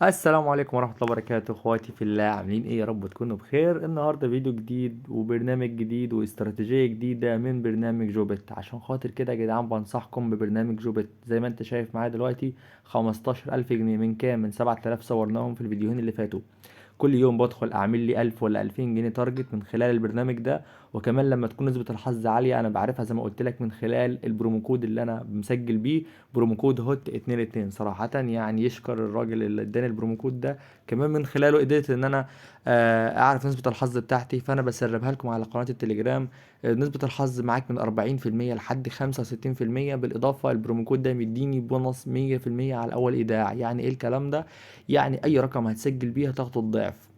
السلام عليكم ورحمة الله وبركاته، اخواتي في الله، عاملين ايه؟ يا رب تكونوا بخير. النهاردة فيديو جديد وبرنامج جديد واستراتيجية جديدة من برنامج جوبت. عشان خاطر كده يا جدعان بنصحكم ببرنامج جوبت. زي ما انت شايف معايا دلوقتي 15,000 جنيه من كام؟ من 7000 صورناهم في الفيديوهين اللي فاتوا. كل يوم بدخل اعمل لي 1000 ولا 2000 جنيه target من خلال البرنامج ده. وكمان لما تكون نسبة الحظ عالية انا بعرفها زي ما قلت لك من خلال ال promo code اللي انا مسجل بيه، promo code HOT 22. صراحة يشكر الراجل اللي اداني ال promo code ده، كمان من خلاله قدرت ان انا اعرف نسبة الحظ بتاعتي، فانا بسربها لكم على قناة التليجرام. نسبة الحظ معاك من أربعين في المية لحد خمسة وستين في المية. بالاضافة ال promo code ده مديني بونص مية في المية على اول ايداع. يعني ايه الكلام ده؟ يعني اي رقم هتسجل بيه هتاخده الضعف.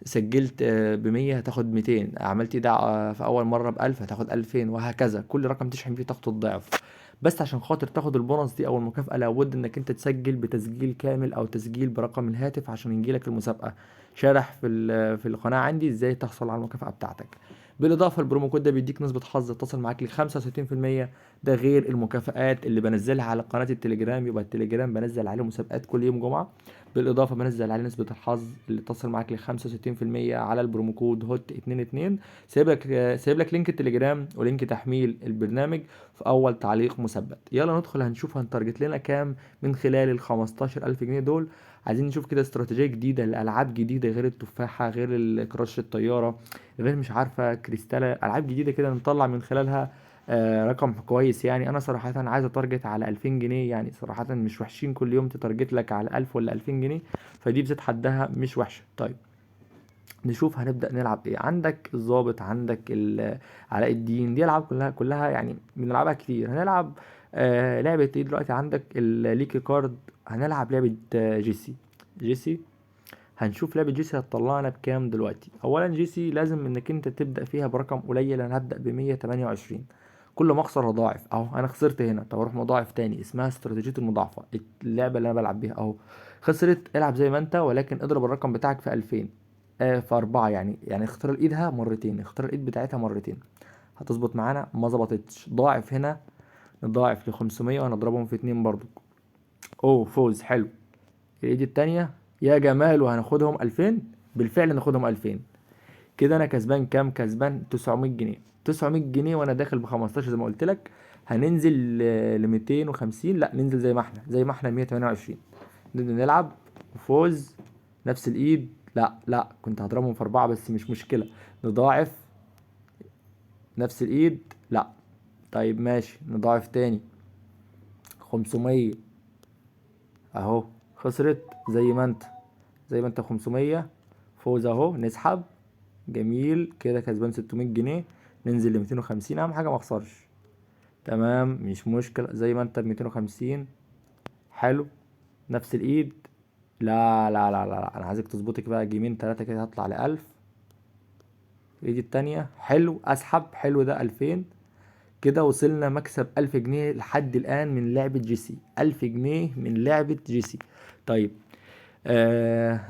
سجلت بمية هتاخد ميتين، عملت ايداع، في اول مرة بألف هتاخد ألفين، وهكذا. كل رقم تشحن فيه تاخده الضعف. بس عشان خاطر تاخد البونص دي او المكافأة لابد انك انت تسجل بتسجيل كامل او تسجيل برقم الهاتف عشان يجيلك المسابقة. شارح في القناة عندي ازاي تحصل على المكافأة بتاعتك. بالاضافة ال promo code ده بيديك نسبة حظ تصل معاك ل خمسة وستين في المية، ده غير المكافآت اللي بنزلها على قناة التليجرام. يبقى التليجرام بنزل عليه مسابقات كل يوم جمعة. بالاضافة بنزل عليه نسبة الحظ اللي تصل معاك ل خمسة وستين في المية على ال promo code HOT 22. سايب لك link التليجرام و link تحميل البرنامج في اول تعليق مثبت. يلا ندخل هنشوف هن target لنا كام من خلال ال 15,000 جنيه دول. عايزين نشوف كده استراتيجية جديدة لألعاب جديدة غير التفاحة، غير الكراش الطيارة، غير مش عارفة كريستالة، ألعاب جديدة كده نطلع من خلالها، رقم كويس. أنا صراحة عايز أ target على 2000 جنيه، صراحة مش وحشين كل يوم ت target لك على 1000 ولا 2000 جنيه، فدي بزيت حدها مش وحشة. طيب نشوف هنبدأ نلعب إيه. عندك الظابط، عندك علاء الدين، دي ألعاب كلها بنلعبها كتير. هنلعب لعبة إيه دلوقتي؟ عندك الليكي كارد، هنلعب لعبة، جيسي. جيسي هنشوف لعبة جيسي هتطلعنا بكام دلوقتي. أولا جيسي لازم إنك أنت تبدأ فيها برقم قليل. أنا هبدأ بمية تمانية وعشرين، كل ما أخسر هضاعف. أهو أنا خسرت هنا، طب أروح مضاعف تاني، اسمها استراتيجية المضاعفة، اللعبة اللي أنا بلعب بيها أهو. خسرت، العب زي ما أنت، ولكن اضرب الرقم بتاعك في 2000، في 4، يعني اختار ايدها مرتين، اختار الايد بتاعتها مرتين، هتظبط معانا. ما ظبطتش، ضاعف هنا، نضاعف ل 500 وهنضربهم في 2 برضو. اوه فوز حلو. الايد التانية يا جمال، وهناخدهم 2000، بالفعل ناخدهم 2000. كده انا كسبان كام؟ كسبان 900 جنيه، 900 جنيه وانا داخل ب 15 زي ما قلت لك. هننزل ل 250، لا ننزل زي ما احنا، زي ما احنا 128. نبدا نلعب وفوز، نفس الايد، لا لا كنت هضربهم في 4 بس مش مشكلة، نضاعف نفس الايد، لا طيب ماشي نضاعف تاني 500 اهو، خسرت زي ما انت، زي ما انت 500، فوز اهو، نسحب جميل كده، كسبان 600 جنيه. ننزل ل 250، اهم حاجة ما اخسرش، تمام مش مشكلة، زي ما انت ب 250، حلو نفس الايد، لا لا لا لا، لا. انا عايزك تظبطي بقى جيمين 3 كده، هطلع ل 1000. الايد التانية حلو، اسحب حلو، ده 2000 كده، وصلنا مكسب 1000 جنيه لحد الآن من لعبة جيسي، 1000 جنيه من لعبة جيسي. طيب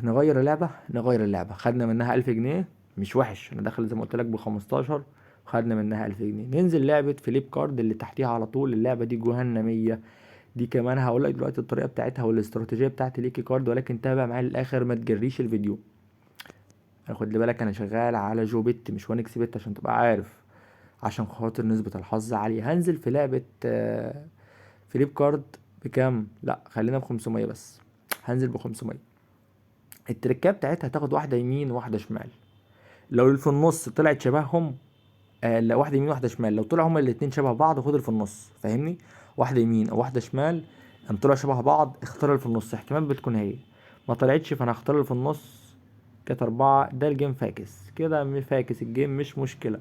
نغير اللعبة، نغير اللعبة، خدنا منها 1000 جنيه مش وحش، أنا داخل زي ما قلت لك بخمستاشر، خدنا منها 1000 جنيه. ننزل لعبة فليب كارد اللي تحتيها على طول، اللعبة دي جهنمية، دي كمان هقول لك دلوقتي الطريقة بتاعتها والاستراتيجية بتاعت ليكي كارد، ولكن تابع معايا للآخر ما تجريش الفيديو. خد لي بالك أنا شغال على جو بت مش وان اكس بت عشان تبقى عارف، عشان خاطر نسبة الحظ عالية. هنزل في لعبة، فليب كارد بكام؟ لا خلينا بخمسمية بس، هنزل بخمسمية. التركية بتاعتها هتاخد واحدة يمين وواحدة شمال، لو اللي في النص طلعت شبههم، لا واحدة يمين واحدة شمال، لو طلعوا هما الاتنين شبه بعض خد اللي في النص، فاهمني؟ واحدة يمين أو واحدة شمال، أم طلعوا شبه بعض اختار اللي في النص، احتمال بتكون هي ما طلعتش فأنا هختار اللي في النص. كانت 4، ده ال game فاكس كده، فاكس ال game مش مشكلة،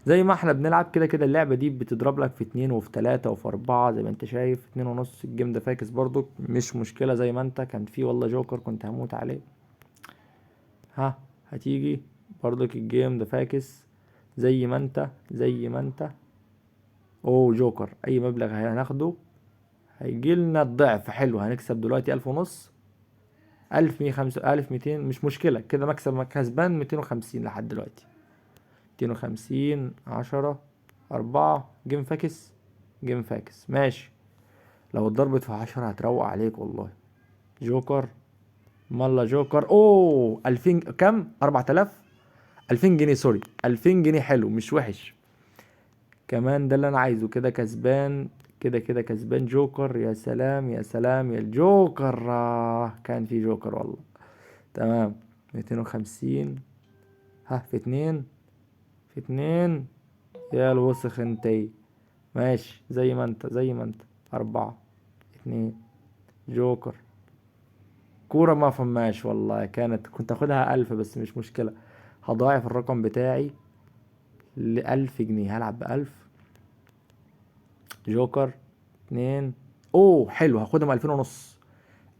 زي ما احنا بنلعب كده كده. اللعبة دي بتضرب لك في 2 وفي 3 وفي 4 زي ما انت شايف، اتنين ونص ال game ده فاكس برضو مش مشكلة. زي ما انت كان في والله جوكر كنت هموت عليه، ها هتيجي برضك ال game ده فاكس زي ما انت، زي ما انت. اوه جوكر، اي مبلغ هناخده هيجيلنا الضعف، حلو هنكسب دلوقتي ألف ونص، ألف مية خمسة، ألف ميتين، مش مشكلة كده، مكسب كسبان 250 لحد دلوقتي، 250، 10، 4، game فاكس، game فاكس ماشي. لو اتضربت في 10 هتروق عليك والله. جوكر مالا جوكر. اوه 2000 كام؟ 4000، 2000 جنيه، sorry 2000 جنيه. حلو مش وحش كمان، ده اللي انا عايزه. كده كسبان، كده كده كسبان. جوكر، يا سلام يا سلام يا الجوكر. كان في جوكر والله. تمام 250. ها في اتنين، في اتنين يا الوسخ انتي. ماشي زي ما انت، زي ما انت. 4 2 جوكر. كورة ما فماش والله، كنت اخدها 1000 بس مش مشكلة. هضاعف الرقم بتاعي ل1000 جنيه، هلعب ب1000. جوكر 2. اوه حلو، هاخدهم ألفين ونص،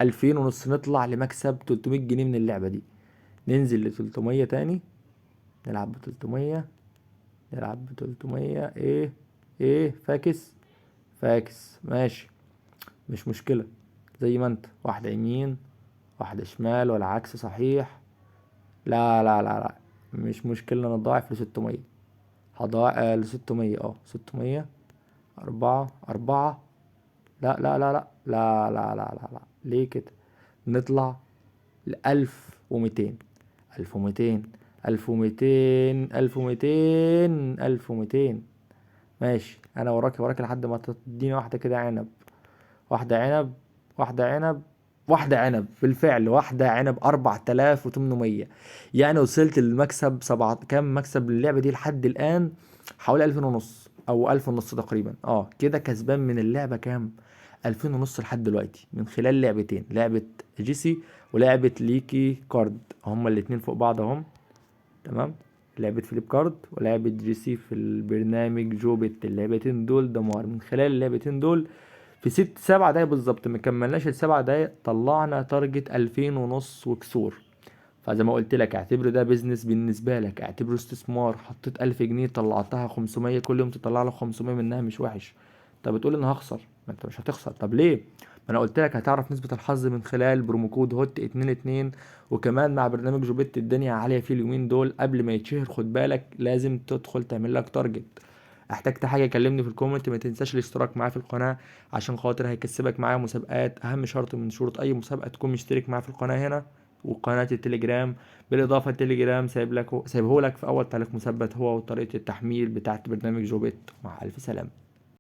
ألفين ونص. نطلع لمكسب 300 جنيه من اللعبة دي. ننزل لتلتمية تاني، نلعب بتلتمية، نلعب بتلتمية. ايه ايه فاكس، فاكس ماشي مش مشكلة، زي ما انت. واحدة يمين واحدة شمال والعكس صحيح. لا لا لا لا مش مشكلة، نضاعف لستمية. هضاعف لستمية، 600. 4 4. لا لا لا لا لا لا لا لا لا، ليه كده؟ نطلع لألف ومتين، ألف ومتين، ألف ومتين، ألف ومتين، ألف ومتين. ماشي أنا وراك وراك لحد ما تديني واحدة كده عنب، واحدة عنب، واحدة عنب، واحدة عنب. بالفعل واحدة عنب، 4800. يعني وصلت للمكسب سبعة، كام مكسب للعبة دي لحد الآن؟ حوالي ألفين ونص أو ألف ونص تقريبا. كده كسبان من اللعبة كام؟ ألفين ونص لحد دلوقتي، من خلال لعبتين، لعبة جيسي ولعبة ليكي كارد، هما الاتنين فوق بعض اهم. تمام، لعبة فليب كارد ولعبة جيسي في البرنامج جوبت. اللعبتين دول دمار. من خلال اللعبتين دول في 6-7 دقايق بالظبط، ما كملناش السبع دقايق، طلعنا target ألفين ونص وكسور. فزي ما قلت لك اعتبره ده business بالنسبة لك، اعتبره استثمار. حطيت 1000 جنيه طلعتها 500، كل يوم تطلع لك 500 منها، مش وحش. طب بتقول ان هخسر، ما انت مش هتخسر. طب ليه؟ ما انا قلت لك هتعرف نسبة الحظ من خلال promo code HOT 22، وكمان مع برنامج جوبيت الدنيا عالية فيه اليومين دول قبل ما يتشهر. خد بالك لازم تدخل تعمل لك target. احتجت حاجة كلمني في ال comment. ما تنساش الاشتراك معايا في القناة عشان خاطر هيكسبك معايا مسابقات. اهم شرط من شروط اي مسابقة تكون مشترك معايا في القناة هنا وقناة التليجرام. بالاضافة التليجرام سايبه لك في اول تعليق مثبت، هو وطريقة التحميل بتاعت برنامج جوبيت. مع الف سلامة.